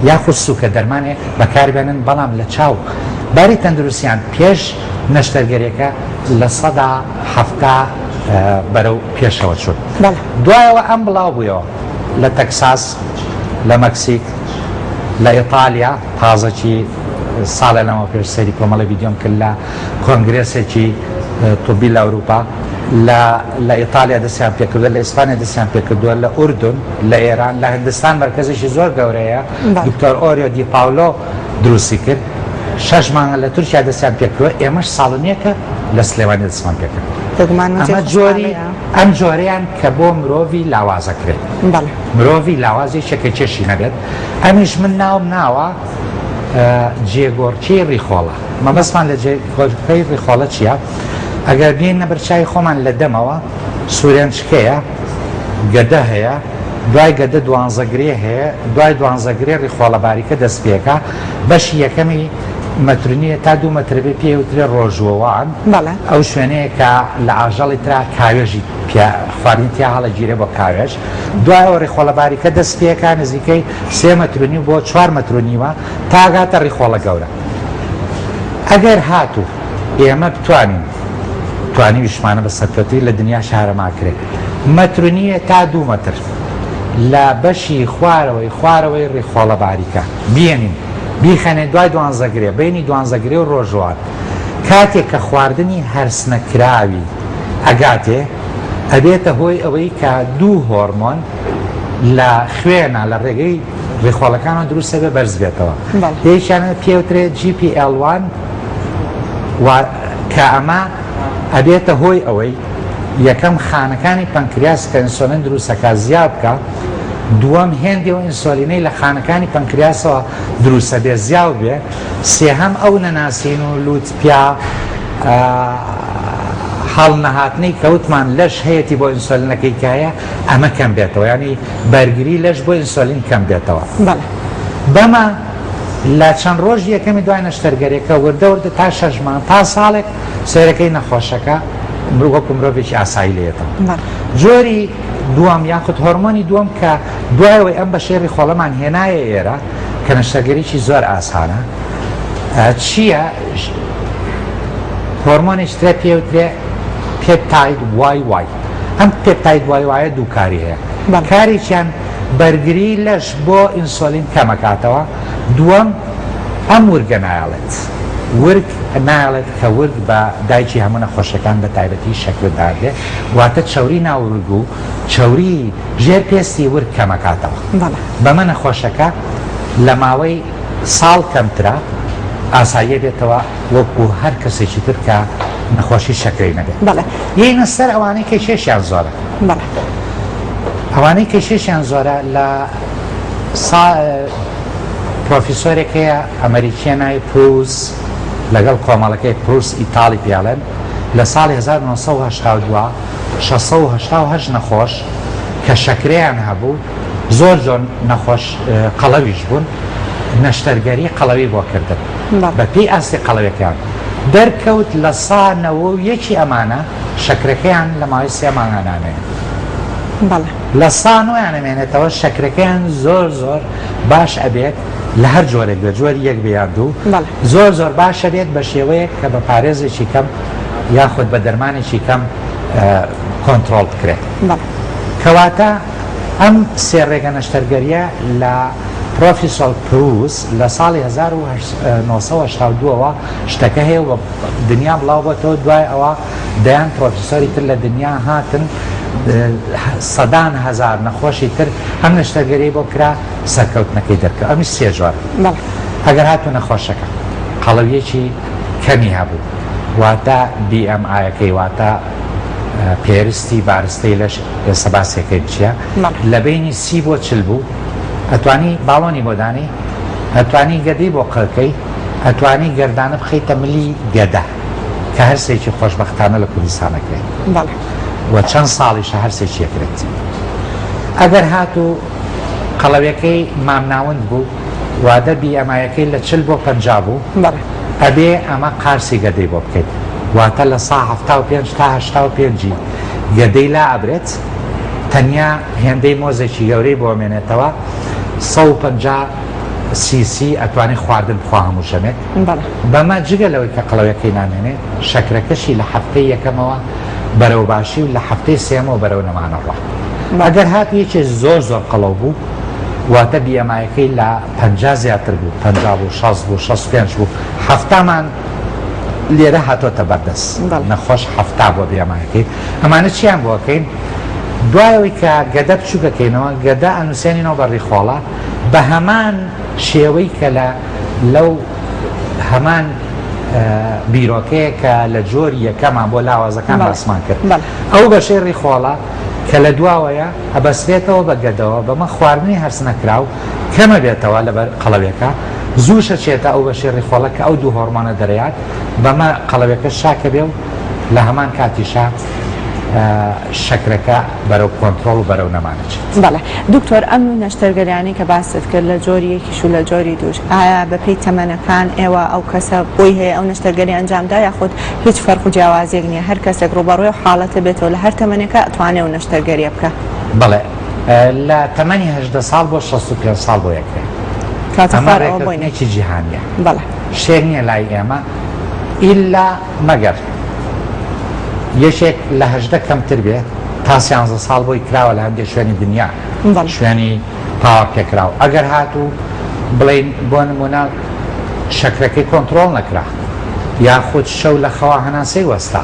یاخود سوکە دەرمانێ بەکاربێنن بەڵام لە چاو باری تەندروستیان پێش نەشتەرگەریەکە 70% بەرەو پێشەوە چوون. دوایەوە ئەم بڵاو بوویەوە لە تەکساس، لە مەکسیک، لە ئیتالیا، تازەکی ساڵێ لەمەو پێش سەیری کۆمەڵی ڤیدیۆم کرد لە کۆنگرێسێکی طبی لە ئەوروپا، لە لە ئیتالیا دەستیان پێکردووە، لە ئیسپانیا دەستیان پێکردووە، لە ئوردن، لە ئێران، لە هندستان مەرکەزێکی زۆر گەورەیە، دکتۆر ئۆریۆ دی پاولۆ دروستی کرد. شەش مانگە لە تورکیا دەستیان پێکردووە، ئێمەش ساڵ و نیوێکە لە سلێمانی دەستمان پێکرد. بێگومان ئەمە جێی جۆری خۆشحاڵییە. ئەم جۆرەیان کە بۆ مرۆڤی لاواز ئەکرێت. بەڵێ. مرۆڤی لاواز یەکێک کە کێشی نەبێت، ئەمیش من ناوم ناوە جێگۆڕکێی ڕیخۆڵە. مەبەستمان لە جێگۆڕکێی ڕیخۆڵە چییە؟ ئەگەر بێینە بەر چاوی خۆمان لە دەمەوە سورێنچکەیە، گەدە هەیە، دوای گەدە دوانزەگرێ هەیە، دوای دوانزەگرێ ڕیخۆڵە باریکە دەست پێکا، بەشی یەکەمی مەتر نییە تا دوو مەتر بێ پێی وترێ ڕۆژووەوان، ئەو شوێنەیە کە لە ئاژەڵی ترا کاوێژی پیا خواردنی تیا هەڵەگیرێ بۆ کاوێژ، دوایەوە ڕیخۆڵە باریکە دەست پێکا نزیکەی سێ مەتر و نیو بۆ چوار مەتر و نیوە تا گاتە ڕیخۆڵە گەورە. ئەگەر هاتوو ئێمە بتوانین توانیویشمانە بە سەرکەوتوویی لە دنیا شارەماکرێ مەتر و نیوێ تا دوو مەتر لە بەشی خوارەوەی خوارەوەی ڕیخۆڵە باریکە بیێنین. بیخەنێ دوای دوانزەگرێ، بەینی دوانزەگرێ و ڕۆژوان، کاتێک کە خواردنی هەرسنەکراوی ئەگاتێ، ئەبێتە هۆی ئەوەی کە دوو هۆرمۆن لە خوێنا لە ڕێگەی ڕیخۆڵەکانەوە دروست ئەبێ بەرز بێتەوە. یەکیان پێوترێ GPL1 و کە ئەمە ئەبێتە هۆی ئەوەی یەکەم خانەکانی پەنکریاس کە ئینسۆلین دروستەکە زیاد بکە، دووەم هێندی ئەو ئینسۆلینەی لە خانەکانی پەنکریاسەوە دروستە بێ زیاو بێ، سێهەم ئەو نەناسین و لوت پیا هەڵنەهاتنەی کە وتمان لەش هەیەتی بۆ ئینسۆلینەکەی کە هەیە ئەمە کەم بێتەوە یانی بەرگری لەش بۆ ئینسۆلین کەم بێتەوە. بەڵێ. بەمە لە چەند ڕۆژی یەکەمی دوای نەشتەرگەریەکە وردە وردە تا شەش مانگ تا ساڵێک سەیرەکەی نەخۆشەکە وەکو مرۆڤێکی ئاسایی لێتەوە. جۆری دووەم یاخود هۆرمۆنی دووەم کە دوای ئەوەی ئەم بەشەی ڕیخۆڵەمان هێنایە ئێرە کە نەشتەرگەریی زۆر ئاسانە چییە؟ هۆرمۆنێکی ترە پێوترێ peptide YY ئەم peptide YY ە دوو کاری هەیە کارێکیان بەرگری لەش بۆ ئینسۆلین کەمەکاتەوە دووەم ئەم ورگە نایەڵێت ورگ نایەڵێت کە ورگ بە دایکی هەموو نەخۆشیەکان بە تایبەتی شەکرە دادێ واتە چەوری ناو ورگ و چەوری ژێر پێستی ورگ کەمەکاتەوە بەمە نەخۆشەکە لە ماوەی ساڵ کەمترە ئاساییە بێتەوە وەکو هەر کەسێکی تر کە نەخۆشی شەکرەی نەبێت. بەڵێ. یەینە سەر ئەوانەی کە کێشیان زۆرە. بەڵێ. ئەوانەی کە کێشیان زۆرە لە سا پرۆفیسۆرێک هەیە ئەمەریکیە ناوی پروس لەگەڵ کۆمەڵەکەی پروس ئیتاڵی پێڵێن لە ساڵی 1982 688 نەخۆش کە شەکرەیان هەبوو زۆر زۆر نەخۆش قەڵەویش بوون نەشتەرگەری قەڵەوی بۆ کردن بە پێی ئاستی قەڵەوەکەیان دەرکەوت لە سا نەوە و یەکی ئەمانە شەکرەکەیان لە ماوەی سێ مانگا نامێنێت لە سا نۆیان ئەمێنێتەوە شەکرەکەیان زۆر زۆر باش ئەبێت لە هەر جۆرێک بێت جۆری یەک بێ یان دوو زۆر زۆر باش ئەبێت بە شێوەیەک کە بە پارێزێکی کەم یاخود بە دەرمانێکی کەم کۆنترۆڵ بکرێت. کەواتە ئەم سێ ڕێگە نەشتەرگەرییە لە پرۆفیسۆر پروس لە ساڵی 1982 ەوە شتەکە هەیە و دنیا بڵاو بۆتەوە دوای ئەوە دەیان پرۆفیسۆری تر لە دنیا هاتن سەدان هەزار نەخۆشی تر ئەم نەشتەرگەری بۆ کرا سەرکەوتنەکەی دەرکەوت ئەمیش سێ جۆر ئەگەر هاتوو نەخۆشەکە قەڵەویەکی کەمی هەبوو واتە BMI ەکەی واتە پێرستی بارستەی لەش ئێستا باسیەکەین چیە لە بەینی سی بۆ چل بوو ئەتوانی باڵۆنی بۆ دانی ئەتوانی گەدەی بۆ قەکەی ئەتوانی گەردانە بخەیتە ملی گەدە کە هەرسێکی خۆشبەختانە لە کوردستانەکرێت و چەند ساڵیشە هەرسێکی یەکرێت ئەگەر هاتوو قەڵەویەکەی مامناوەند بوو وادە BMI ەکەی لە 40 بۆ 50 بوو ئەبێ ئەمە قارسی گەدەی بۆ بکەیت واتە لە سا 75 تا 85 ی گەدەی لا ئەبرێت تەنیا هێندەی مۆزێکی گەورەی بۆ ئەمێنێتەوە 150 سیسی ئەتوانێت خواردن بخوا هەموو ژەمێک بەمە جگە لەوەی کە قەڵەویەکەی نامێنێت شەکرەکەشی لە هەفتەی یەکەمەوە بەرەو باشی و لە هەفتەی سێمەوە بەرەو نەمانەڕوا ئەگەر هاتوو یەکێ زۆر زۆر قەڵەو بوو واتە BMI ەکەی لە 50 زیاتر بوو 50 بوو 60 بوو 65 بوو حەفتامان لێرە هاتۆتە بەردەست نەخۆش حەفتا بۆ BMI ەکەی ئەمانە چیان بۆ ئەکەین دوای ئەوەی کە گەدە بچووکەکەینەوە گەدە ئەنووسێنینەوە بە ڕیخۆڵە بە هەمان شێوەی کە لە لەو هەمان بیرۆکەیە کە لە جۆری یەکەمان بۆ لاوازەکان باسمان کرد ئەو بەشەی ڕیخۆڵە کە لە دواوەیە ئەبەسرێتەوە بە گەدەوە بەمە خواردنی هەرس نەکراو کەمە بێتەوە لەبەر قەڵەوێکە زوو شەچێتە ئەو بەشەی ڕیخۆڵە کە ئەو دوو هۆرمۆنە دەرەیات بەمە قەڵەوێکە شاکە بێ و لە هەمان کاتیشا شەکرەکە بەرەو کۆنترۆڵ و بەرەو نەمان ئەچێت. بەڵێ دکتۆر ئەم نەشتەرگەریانەی کە باست کرد لە جۆری یەکیش و لە جۆری دووش ئایا بە پێی تەمەنەکان ئێوە ئەو کەسە بۆی هەیە ئەو نەشتەرگەری ئەنجام دا یاخود هیچ فەرق و جیاوازیەک نییە هەر کەسێک ڕووبەڕووی ئەو حاڵەتە بێتەوە لە هەر تەمەنێکا ئەتوانێ ئەو نەشتەرگەریە بکا؟ بەڵێ لە تەمەنی 18 ساڵ بۆ 65 ساڵ بۆ یەکرێ کاتە ئەمە خوار ئەوە بۆی نییە. ڕێکەوتنێکی جیهانیە بەڵێ. شتێک نییە لای ئێمە ئیلا مەگەر یەکێک لە 18 کەمتر بێ تا سیانزە ساڵ بۆی کراوە لە هەندێک شوێنی دنیا شوێنی پاوەپێکراو ئەگەر هاتوو بڵین بۆ نمونە شەکرەکەی کۆنترۆڵ نەکرا یاخود شەو لە خەوا هەناسەی وەستا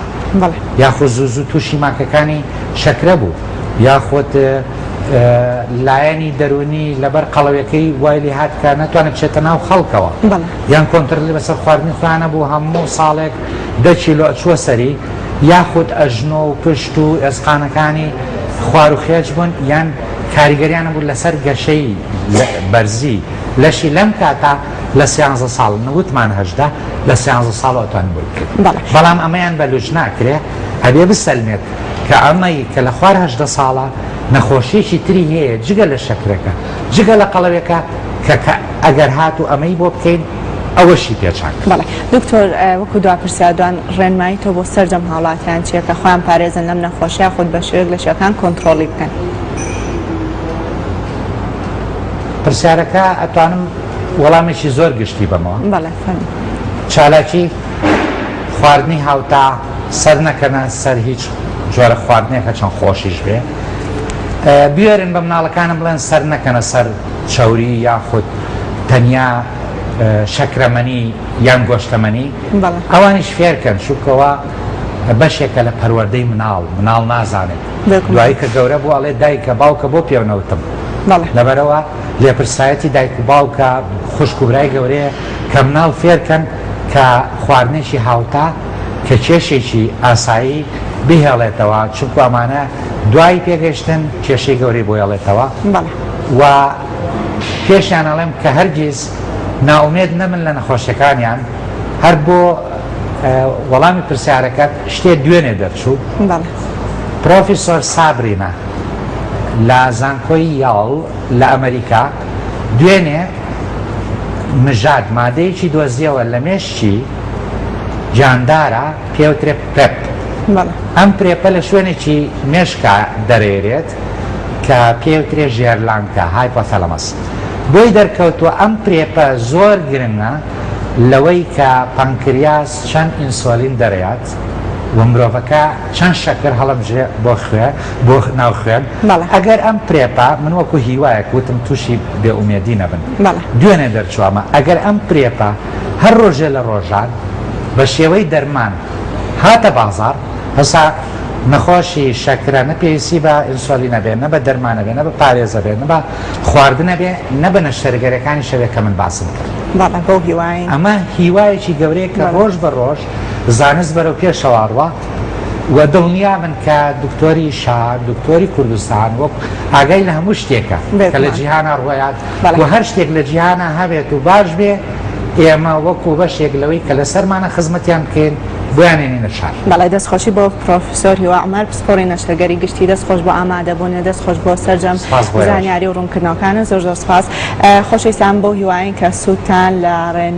یاخود زوو زوو تووشی ماکەکانی شەکرە بوو یاخود لایەنی دەروونی لەبەر قەڵەویەکەی وای لێ هات کە نەتوانێت بچێتە ناو خەڵکەوە یان کۆنترلی بەسەر خواردنی خۆیانە بوو هەموو ساڵێک دە کیلۆ ئەچووە سەری یاخود ئەژنۆ و پشت و ئێسقانەکانی خوار و خێچ بوون یان کاریگەریان بوو لەسەر گەشەی بەرزی لەشی لەم کاتە لە سیانزە ساڵ نوتمان 18 لە سیانزە ساڵەوە توانین بۆی بکەین بەڵام ئەمەیان بە لوچ ناکرێ ئەبێ بسەلمێت کە ئەمەی کە لە خوار 18 ساڵە نەخۆشیەکی تری هەیە جگە لە شەکرەکە جگە لە قەڵەوێکە کە کە ئەگەر هاتوو ئەمەی بۆ بکەین ئەوەشی پێ چاک. بەڵێ دکتۆر وەکو دوا پرسیار دوان ڕێنمایی تۆ بۆ سەرجەم هاوڵاتیان چیە کە خۆیان پارێزن لەم نەخۆشیە یاخود بە شێوەیەک لە شێوەکان کۆنتڕۆڵی بکەن؟ پرسیارەکە ئەتوانم وەڵامێکی زۆر گشتی بەمەوە. بەڵێ فەرموو. چالاکی خواردنی هاوتا سەر نەکەنە سەر هیچ جۆرە خواردنێک هەرچەند خۆشیش بێ بوێرن بە مناڵەکانم بڵێن سەر نەکەنە سەر چەوری یاخود تەنیا شەکرەمەنی یان گۆشتەمەنی ئەوانیش فێرکەن چونکەوە بەشێکە لە پەروەردەی مناڵ مناڵ نازانێت دوایی کە گەورە بوو ئەڵێ دایکە باوکە بۆ پێو نەوتم لەبەرەوە لێپرسایەتی دایک و باوکە خوشک و برای گەورەیە کە مناڵ فێرکەن کە خواردنێکی هاوتا کە کێشێکی ئاسایی بهێڵێتەوە چونکو ئەمانە دوای پێگەشتن کێشەی گەورەی بۆ هێڵێتەوە و پێشیان ئەڵێم کە هەرگیز نائومێد نەبن لە نەخۆشیەکانیان هەر بۆ وەڵامی پرسیارەکەت شتێ دوێنێ دەرچوو پرۆفیسۆر سابرینا لە زانکۆی یاڵ لە ئەمریکا دوێنێ مژاد مادەیەکی دۆزیەوە لە مێشکی گیاندارە پێوترێ PrEP ئەم PrEP ە لە شوێنێکی مێشکا دەرێرێت کە پێوترێ ژێرلانکە، Hypothalamus. بۆی دەرکەوتووە ئەم PrEP ە زۆر گرنگە لەوەی کە پەنکریاس چەند ئینسۆلین دەرەیات و مرۆڤەکە چەند شەکر هەڵەمژێ بۆ خوێ بۆ ناو خوێن ئەگەر ئەم PrEP ە من وەکو هیوایەک وتم تووشی بێ ئومێدی نەبن دوێنێ دەرچووە ئەمە ئەگەر ئەم PrEP ە هەر ڕۆژێ لە ڕۆژان بە شێوەی دەرمان هاتە بازاڕ ئەوسا نەخۆشی شەکرە نە پێویستی بە ئینسۆلینە بێ نە بە دەرمانە بێ نە بە پارێزە بێ نە بە خواردنە بێ نە بە نەشتەرگەرەکانیشە بێ کە من باسم کرد. بەڵێ بەو هیواین. ئەمە هیوایەکی گەورەیە کە ڕۆژ بە ڕۆژ زانست بەرەو پێشەوە ئەڕوا و دڵنیابن کە دکتۆری شار دکتۆری کوردستان وەک ئاگای لە هەموو شتێکە کە لە جیهانا ڕوەیات و هەر شتێک لە جیهانا هەبێت و باش بێ ئێمە وەکو بەشێک لەوەی کە لەسەرمانە خزمەتیان بکەین بۆیان ێنینە شار. بەڵێ دەست خۆشی بۆ پرۆفیسۆر هیوا عومەر پسپۆڕی نەشتەرگەری گشتی دەست خۆش بۆ ئامادەبوونت دەست خۆش بۆ سەرجەم سپاس بۆ ئێوەش. زانیاری و ڕوونکردنەوەکانت زۆر زۆر سپاس خۆشەویستان بەو هیوایەین کە سوودتان لە ڕێ.